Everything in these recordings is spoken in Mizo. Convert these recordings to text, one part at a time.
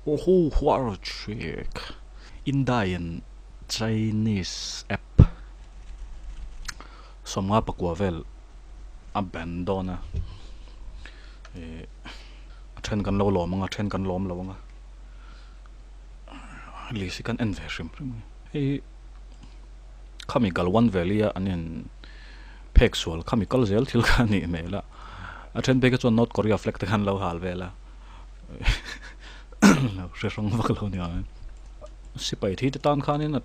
Oho what a trick. Indian Chinese app 54 vel a ban dawn a ih a then kan lo lawm ang a then kan lawm lo ang a list hi kan en ve hrim hrim a ni hei khami Galwan Valley a an in phek sual khami kal zel thil kha a nih hmel a a then phei kha chuan North Korea flag te khan lo hal vel a. Lo hre hrang vak lo nia sipai thi te tan khanin a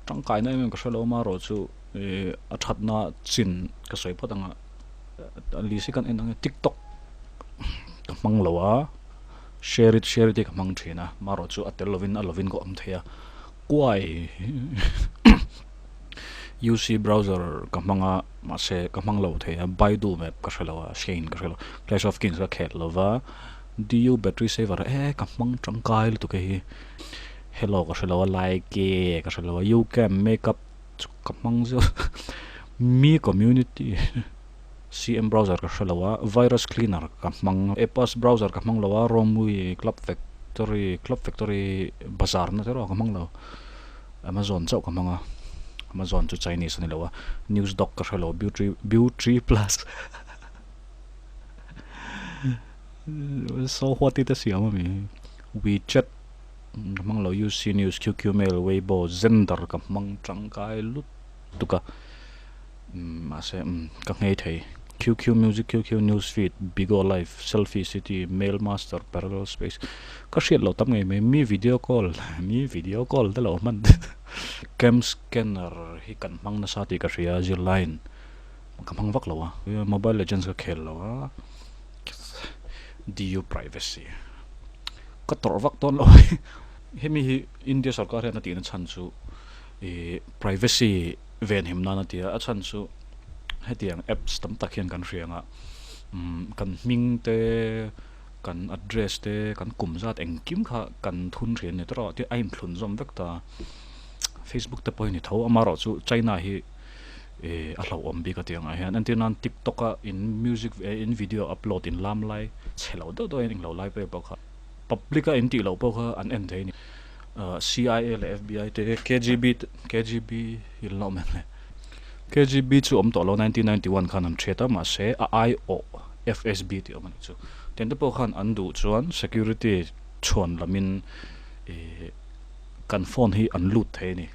tangkaina em em ka hre lo amaherawh chu ih a thatna chin ka sawi phawt ang a list hi kan en ang e tiktok ka hmang lo a share it share it hi ka hmang thin a amaherawh chu a tel lovin a lovin ka awm thei a kuai UC browser ka hmang a mahse ka hmang lo thei a Baidu map ka hre lo a Shein ka hre lo Clash of Kings ka khel lo va DU battery saver e ka hmang tangkai lutuk hei hi hello ka hre lo a like ka hre lo a YouCam makeup chu ka hmang zeuh Mi community CM browser ka hre lo a virus cleaner ka hmang Epas browser ka hmang lo a Romwe club factory club factory bazar na te erawh ka hmang lo. Amazon chauh ka hmang a, Amazon chu Chinese a ni lo a, News Doc ka hre lo, Beauty Beauty Plus So what i te siam ami, WeChat ka hmang lo, UC News, QQ Mail, Weibo, Xender ka hmang tangkai lutuk a. Mahse ka nghei thei. QQ Music, QQ News Feed, Bigo Live, Selfie City, Mail Master, Parallel Space ka hriat loh tam ngei mai. Mi video call, mi video call te lo hman Cam scanner hi kan hmang nasa tih ka hria zirlaiin ka hmang vak lo a. Mobile Legends ka khel lo a, DU privacy ka tawrh vak dawn lo. Hemi hi India sorkar hian a tihna chhan chu ih privacy venhim nan a ti a, a chhan chu hetiang apps tam tak hian kan hria ang a, umm kan hming te, kan address te, kan kum zat engkim kha kan thun thin a ni tawrh a, tin a inthlun zawm vek ta a, Facebook te pawh hi a ni tho, amaherawh chu China hi ih a hlauhawm bik a tih ang ah hian entir nan TikTok a in music in video upload in lam lai chhe lo deuh deuh a in englo lai pawh kha public a in tih loh pawh kha an en thei a ni. CIA leh FBI te KGB te KGB hi an la awm em le? KGB chu awm tawh lo 1991 khan an hriat a mahse a aiawh FSB tih awm a nih chu. Tiang te pawh khan an duh chuan security chhuan lamin ih kan phone hi an lut thei a ni.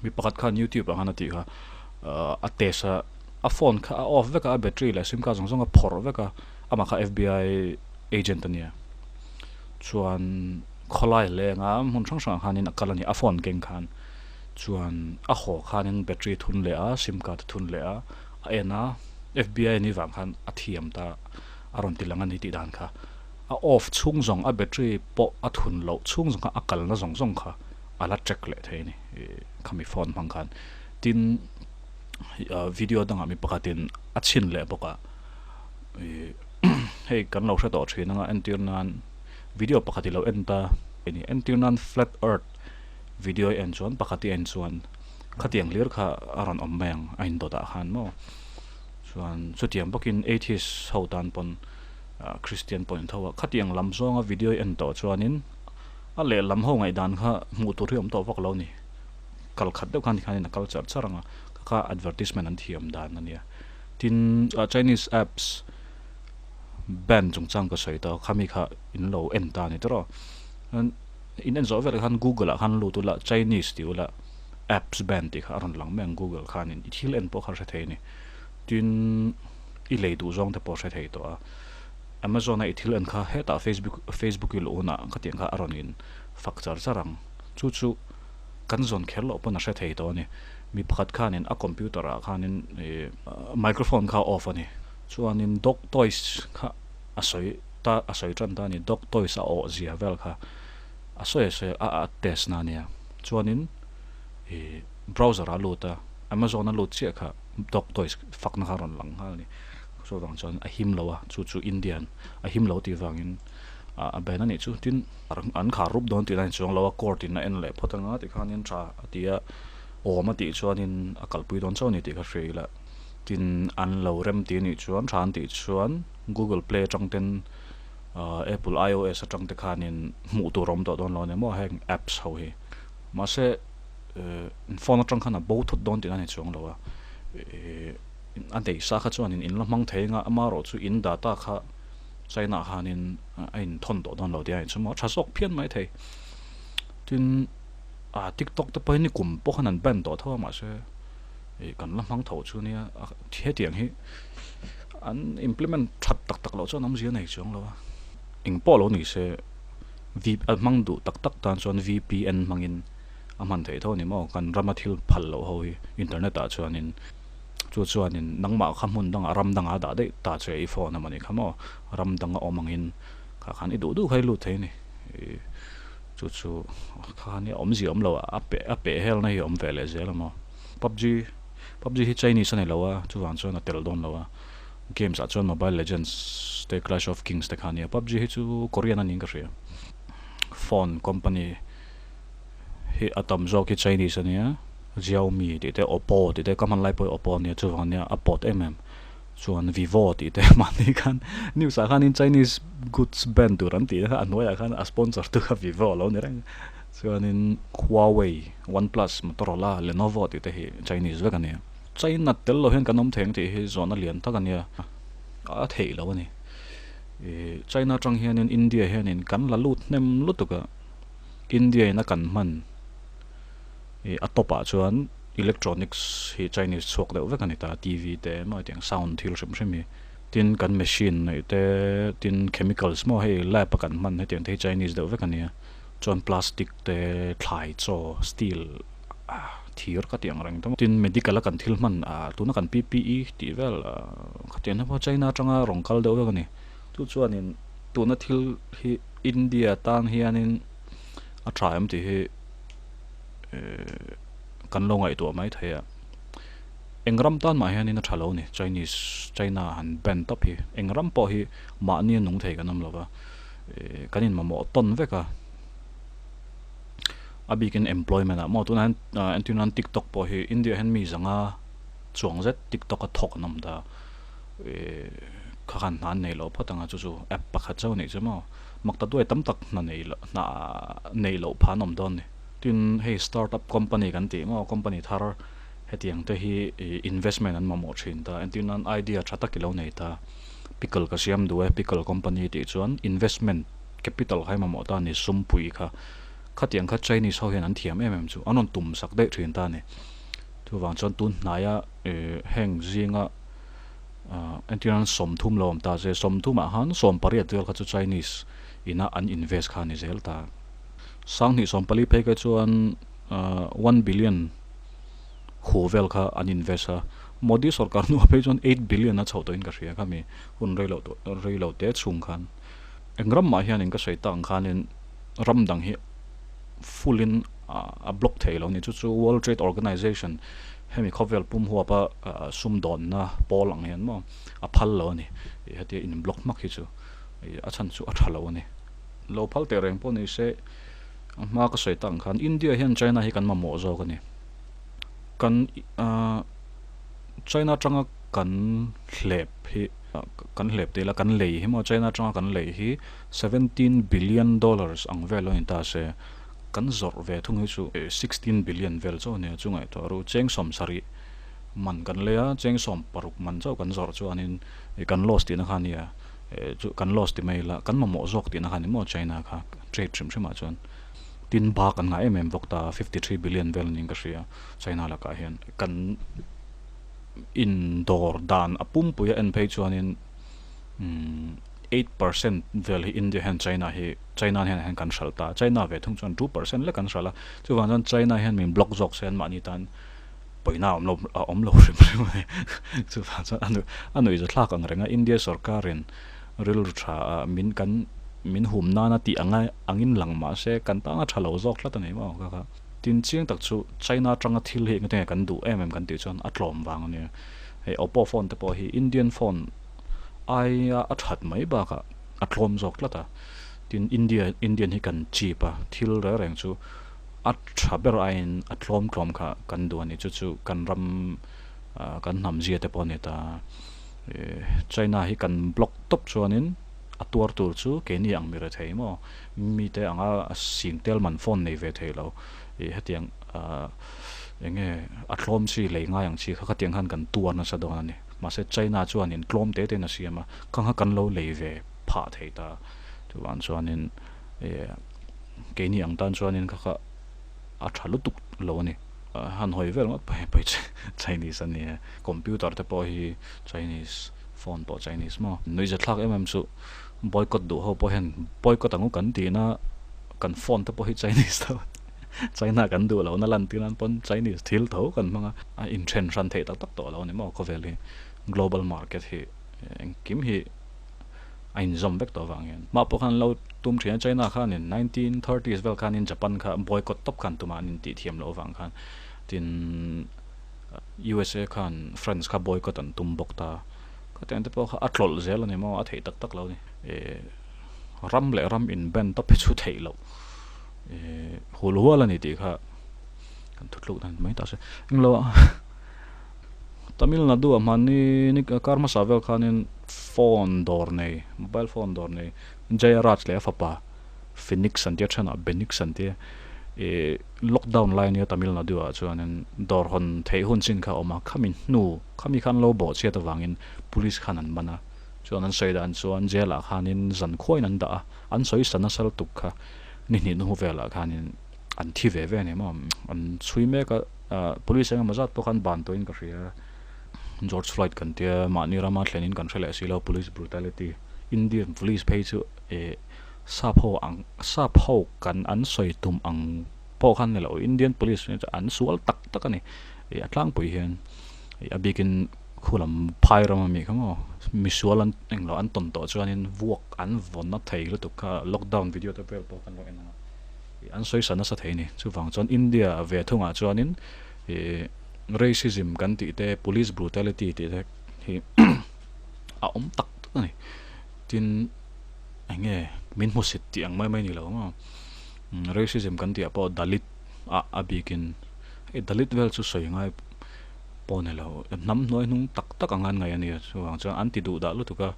Mi pakhat khan youtube ah khan a tih kha a test a a phone kha a off vek a a battery leh sim card zawng zawng a phawrh vek a amah kha FBI agent a nia chuan Khawlai lenga hmun hrang hrangah khanin a kal a ni, a phone keng khan chuan a haw khanin battery a thun leh a, sim card a thun leh a, a en a, FBI a nih vang khan a thiam ta a rawn ti lang a ni tih dan kha. A off chhung zawng a battery pawh a thun loh chhung zawng kha a kalna zawng zawng kha a la track leh thei a ni khami phone hmang khan. Tin, video dangah mi pakhatin a chhin leh bawk a, ih hei kan lo hre tawh thin anga entir nan. Video pakhat i lo en ta a ni. Entir nan flat earth video i en chuan pakhat i en chuan khatiang hlir kha a rawn awm mai ang a indawt ah khan maw. Chuan chutiang bawkin atheist ho tan pawn Christian pawh in tho a khatiang lam zawnga video i en tawh chuanin a lehlam ho ngaihdan kha hmuh tur hi awm tawh vak lo a ni. Kal khat deuh khan tikhanin a kal char char ang a kha kha advertisement an thiam dan a nia. Tin Chinese apps. Band chungchang ka sawi ta khami kha in lo en ta a ni tawrh a in en zawh velah khan google ah khan lut ula chinese tih ula apps band tih kha a rawn lang mai ang google khanin i thil en pawh kha a hre thei a ni tin i lei duh zawng te pawh a hre thei tawh a amazon a i thil en kha hetah facebook facebook i luh hunah khatiang kha a rawn in fak char char ang chu chu kan zawn kher loh pawn a hre thei tawh a ni mi pakhat khanin a computer ah khanin ih microphone kha a off a ni. Chuanin dog toys kha a sawi ta a sawi tan ta a ni dog toys a awh zia vel kha a sawi a sawi a a test na ania chuanin ih browser a lut a amazon a lut chiah kha dog toys fakna kha a rawn lang nghal a ni chuvang chuan a him lo a chu chu Indian a him lo tih vangin a ban a nih chu tin an khar rup dawn tih a ni chuang lo a court in a en leh phawt anga tikhanin tha a ti a awm a tih chuanin a kalpui dawn chauh a ni tih kha hria ila. Tin, an lo rem tih anih chuan, tha an tih chuan Google Play atang ten Apple iOS atang te khanin hmuh tur a awm tawh dawn lo a ni maw heng apps ho hi. Mahse phone atang khan a bo thut dawn tihna a ni chuang lo a, a nei sa kha chuanin in la hmang thei anga amaherawh chu in data kha China ah khanin a inthawn tawh dawn lo tih a inchhung a, tha zawk phian mai thei. Tin ah TikTok te pawh hi nikum pawh khan an ban tawh tho a mahse ih kan la hmang tho chu nia hetiang hi an implement that tak tak loh chuan awmzia a nei chuang lo a, eng pawh lo ni se V a hmang duh tak tak tan chuan V_P_N hmangin a hman theih tho a ni maw kan rama thil phal loh ho hi internet ah chuanin chu chuanin nangmah kha hmun dangah ram dangah a dah daih ta che i phone a mawni kha maw ram danga awm angin kha khan i duh duh kha i lut thei a ni ih. Chu chu kha nia awmzia awm lo a peh a peh helna hi a awm ve leh zel a maw. Pubg pubg hi Chinese a ni lo a chuvang chuan a tel dawn lo a games ah chuan Mobile Legends te Clash of Kings te kha nia pubg hi chu Korean a niin ka hria. Phone company hi a tam zawk hi Chinese a nia Xiaomi tih te Oppo tih te ka hman lai pawh hi Oppo a nia chuvang ania a pawt em em. Chuan Vivo tih te mahni khan news ah khanin Chinese goods ban tur an tih te kha a hnuaiah khan a sponsor tu kha Vivo a lo ni reng. Chuanin Huawei, OnePlus, Motorola, Lenovo tih te hi Chinese vek a nia. China tel lo hian kan awm thei ang tih hi zawhna lian tak a nia, a theih lo a ni. Ih China atang hianin India hianin kan la lut hnem lutuk a, India in a kan hman ih a top ah chuan electronics hi Chinese chhuak deuh vek a ni ta, T_V te emaw hetiang sound thil hrim hrim hi. Tin kan machine neih te, tin chemicals maw hei lab a kan hman hetiang te hi Chinese deuh vek a nia. Chuan plastic te, thlai chaw, steel ah thir ka tih ang reng te maw. Tin medical a kan thil hman ah tuna kan P_P_E tih vel khatiang te pawh China atanga rawn kal deuh vek a ni. Chu chuanin tuna thil hi India tan hianin a tha em tih hi ehh kan lo ngaihtuah mai thei a, eng ram tan mah hianin a tha lo a ni Chinese China han ban tawp hi eng ram pawh hi mahni a nung thei kan awm lo va ehh kan in mamawh tawn vek a, a bikin employment ah maw tunah hian entir nan tiktok pawh hi India ah hian mi zanga chuang zet tiktok a thawk an awm ta ehh kha khan hna an nei loh phawt ang a chu chu app pakhat chauh a nih chu maw mak ta duai tam tak hna nei loh hna neih loh phah an awm dawn a ni. Tin hei start up company kan tih maw company thar hetiang te hi ih investment an mamawh thin ta entir nan idea tha tak i lo nei ta pickle ka siam duh e pickle company tih chuan investment capital kha i mamawh ta a ni sumpui kha khatiang kha Chinese ho hian an thiam em em chu an rawn tum sak daih thin ta a ni chuvang chuan tun hnaia ih heng zinga ah entir nan 30 lo awm ta se 30 ah khan 18 vel kha chu Chinese ina an invest kha a ni zel ta. 2014 phei kha chuan 1 billion hu vel kha an invest a, Modi sorkar hnuah phei chuan 8 billion a chhoh tawhin ka hria khami hun rei loh rei lo te chhung khan. Eng ram mah hianin ka sawi tak ang khanin ram dang hi full in a block thei lo a ni. Chu chu World Trade Organization hemi khawvel pum huapa sumdawnna pawl ang hian maw a phal lo a ni. Hetia in block hmak hi chu a chhan chu a tha lo a ni. Lo phal teh reng pawh ni se, a hma ka sawi tak ang khan India hian China hi kan mamawh zawk a ni. Kan China atanga kan hlep hi kan hlep tih ila kan lei hi maw China atanga kan lei hi 17 billion dollars ang vel a ni ta se, kan zawrh ve thung hi chu 16 billion vel chauh a ni a, chu ngaihtuah ru cheng 70 man kan lei a, cheng 60 man chauh kan zawrh chuanin kan loss tihna kha a nia. Chu kan loss ti mai ila kan mamawh zawk tihna kha ni maw China kha trade hrim hrim ah chuan tin ba kan ngah em em bawk ta 53 billion vel niin ka hria China lakah hian kan indawr dan a pumpui a en phei chuanin 8% vel hi India hian China hi China hian hian kan hralh ta China ve thung chuan 2% lek an hralh a chuvang chuan China hian min block zawk se an mahni tan pawina a awm lo a awm lo hrim hrim a ni. Chuvang chuan a nuih a nuih zathlak ang reng a, India sorkarin rilru tha a min kan min hum nana tih anga angin lang mah se kan tana tha lo zawk tlat a ni maw kha kha. Tin chiang tak chu China atanga thil hi engtin nge kan duh em em kan tih chuan a tlawm vang a nia. Hei Oppo phone te pawh hi Indian phone aia a that mai bakah a tlawm zawk tlat a. Tin India Indian hi kan cheap a thil reng reng chu A tha ber aiin a tlawm tlawm kha kan duh a ni. Chu chu kan ram kan hnam zia te pawh a ni ta. China hi kan block tawp chuanin A tuar tur chu keini ang mi rethei maw? Mite anga sing tel man phone nei ve thei lo. Ih hetiang ah eng nge a tlawm chi lei ngai ang chi kha khatiang khan kan tuar nasa dawn a ni. Mahse China chuanin tlawm te tein a siam a, khang kha kan lo lei ve phah thei ta. Chuvang chuanin ih keini ang tan chuanin kha kha a tha lutuk lo a ni. Han hawi vel ngawt phei phei chu Chinese a ni e. Computer te pawh hi Chinese, phone pawh Chinese maw? Nuihza thlak em em chu boycott duh ho pawh hian boycott ang u kan tihna kan phone te pawh hi Chinese tho China kan duh lohna lan tir nan pawn Chinese thil tho kan hmang a, a inthen hran theih tak tak tawh lo a ni maw khawvel hi global market hi engkim hi a inzawm vek tawh avang hian. Mah pawh khan lo tum thin a, China khanin 1930s vel khanin Japan kha boycott tawp khan tumah an intih thiam loh avang khan tin USA khan France kha boycott an tum bawk ta. Khatiang te pawh kha a tlawlh zel a ni maw, a theih tak tak lo a ni. Ehh ram leh ram in ban tawp hi chu theih loh ehh hul hual a ni tih kha kan thutluk dan mai ta se. Englo ah Tamil Nadu ah hmanni ni kar hmasa vel khanin phone dawr nei mobile phone dawr nei Jayaraj leh a fapa Phoenix an tia thenah Benix an tia ih lockdown lai ania Tamil Nadu ah chuanin dawr hawn theih hun chin kha a awm a khami hnu khami khan lo bawh chhiat avangin police khan an man a chuan an sawi dan chuan jail ah khanin zan khuain an dah a an sawi sa nasa lutuk kha ni hnih hnu velah khanin an thi ve ve a ni maw an chhui mek a. Police engemaw zat pawh khan ban tawhin ka hria. George Floyd kan tia mahni rama thlenin kan hre leh si lo police brutality. Indian police phei chu eh sap ho ang sap ho kan an sawi tum ang pawh khan ni lo Indian police chu an sual tak tak a ni. Ih a tlangpui hian ih a bikin khulam phai rama mi kha maw misual an englo an tawn tawh chuanin vuak an vawn a thei lutuk kha lockdown video te vel pawh kan lo en ang a. An sawi sa nasa thei a ni. Chuvang chuan India ve thungah chuanin ih racism kan tih te, police brutality tih te hi a awm tak tak a ni. Tin, eng nge min hmusit tih ang mai mai ni lo maw? Racism kan tih ah pawh Dalit ah a bikin hei Dalit vel chu sawi ngai pawh ni lo. Hnam hnuai hnung tak tak ang an ngaih a ni. Chuvang chuan an ti duh dah lutuk a,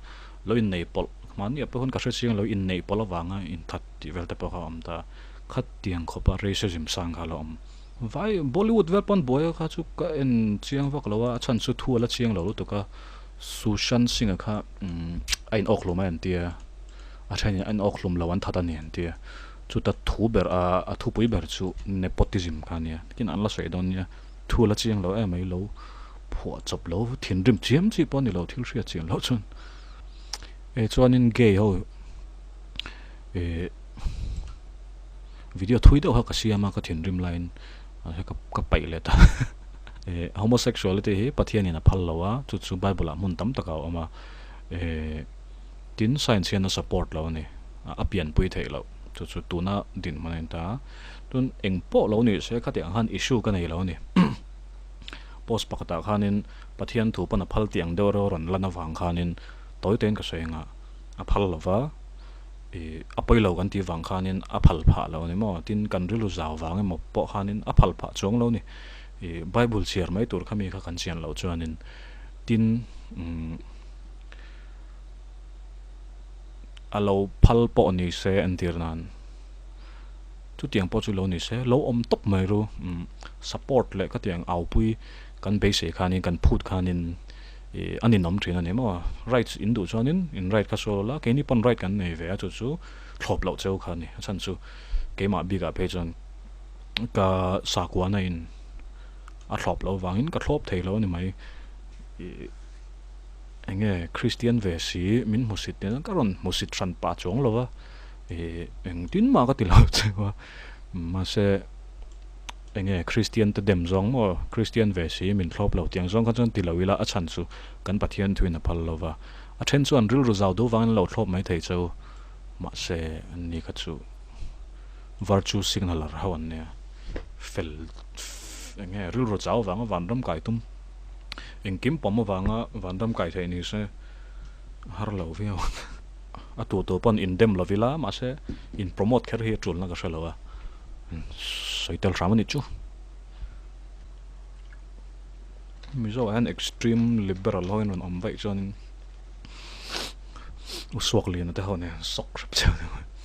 lo inneih pawlh mahni ah pawh khan ka hre chiang lo inneih pawlh avanga inthat tih vel te pawh kha a awm ta. Khatiang khawpa racism sang kha a la awm. Vai Bollywood vel pawn buai kha chu ka en chiang vak lo a, a chhan chu thu a la chiang lo lutuk a. Sushant Singh-a kha a in awk hlum a entir a, a thenin a in awk hlum lo an that a ni entir a. Chuta thu ber a a thupui ber chu nepotism kha a nia. Tin an la sawi dawn nia, thu a la chiang lo em mai lo phuah chawp lo thinrim chiam chi pawh a ni lo thil hriat chian loh chuan. Eh chuanin gay ho. Ehh video thui deuh kha ka siam a ka thinrim laiin mahse ka ka paih leh ta ehh homosexuality hi Pathianin a phal lo a chu chu bible ah hmun tam takah a awm a ehh tin science hian a support lo a ni a pianpui theih loh chu chu tuna dinhmun a ni ta a chuan eng pawh lo ni se khatiang ang khan issue ka nei lo a ni post pakhatah khanin Pathian thu pawn a phal tih ang deuh reuh a rawn lan avang khanin tawi tein ka sawi ang a. A phal lo va, ih a pawi lo kan tih vang khanin a phal phah lo a ni maw? Tin, kan rilru zau vang emaw pawh khanin a phal phah chuang lo a ni. Ih Bible chhiar mai tur kha mi kha kan chian loh chuanin tin umm a lo phal pawh ni se entir nan chutiang pawh chu lo ni se lo awm tawp mai ru umm support leh khatiang aupui kan beisei khanin kan phut khanin. Ih a ninawm thin a ni maw? Rights in duh chuanin in right kha sawi la, keini pawn right kan nei ve a chu chu thlawp loh cheu kha a ni. A chhan chu keimah bikah phei chuan ka sakuana in a thlawp loh vangin ka thlawp thei lo a ni mai. Ih eng nge Christian ve si min hmusit nen ka rawn hmusit hran pah chuang lo va, ih engtin mah ka ti lo cheu a mahse. Enge Kristian te dem zawng maw? Kristian ve si min thlawp lo tiang zawng kha chuan ti lo ila a chhan chu kan Pathian thuin a phal lo va. A then chuan rilru zau duh vangin an lo thlawp mai thei cheu. Mahse an ni kha chu virtue signaler ho an nia. Fel enge rilru zau vanga vanram kai tum engkim pawm avanga vanram kai theih ni se har lo viau ang. A tu tu pawn in dem lo ila mahse in promote kher hi a tulna ka hre lo a sawi tel hram a nih chu. Mizo ah hian extreme liberal ho in rawn awm vaih chuanin. U suak lian te ho nen sawk hrep cheu ni mai.